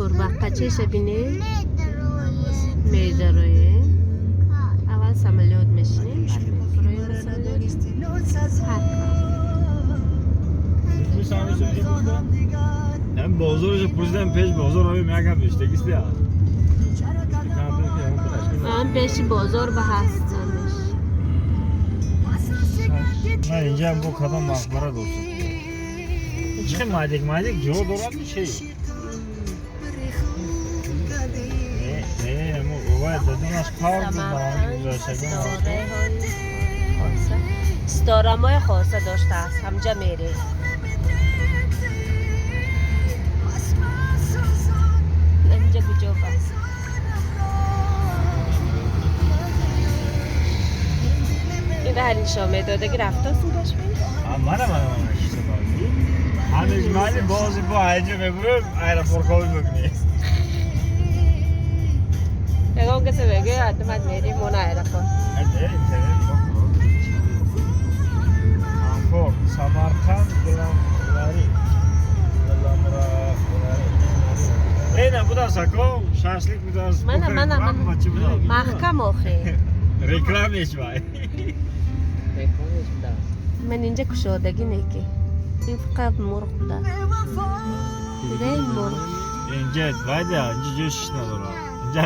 Қурбаққачеша бинед. Медароем. Аввал самолёт мешинем, баъд мефуроем ба самолёт. Ҳар. Ҳам бозорша пурсидам, пеш бозор оем, якам доштагист. Ам пеши бозор ба ҳастамш. На, инҷа бо кадом мақбара дошт? Чӣ майдик майдик ҷо дорад, чи? Не, не, овай дадонаш қавр буд, ба ҳам гузаштагон. Сitoрамои хоса доштааст, ҳамҷа мерем. Инҷа куҷо ба? Ин раҳ нишон медодаги рафтосим дошт. Мана, мана, мана, ҳамеш майли бози бо айҷа мебурем, аэропорт қобил мекунӣ. Ягон касе мегӯяд, ҳатман мерем мона аэропорт. Комфорт Самарқанд Гиламлари. Ина будааст, ако шашлик будааст. Мана, мана, мана. Маҳкам охе. Рекламеш вай. Ман инҷа кушодагӣ неки. Ин фақат мурғ будааст. Дидаи мурғ. Инҷа вайда, инҷа ҷои шиш надорад. Инҷа.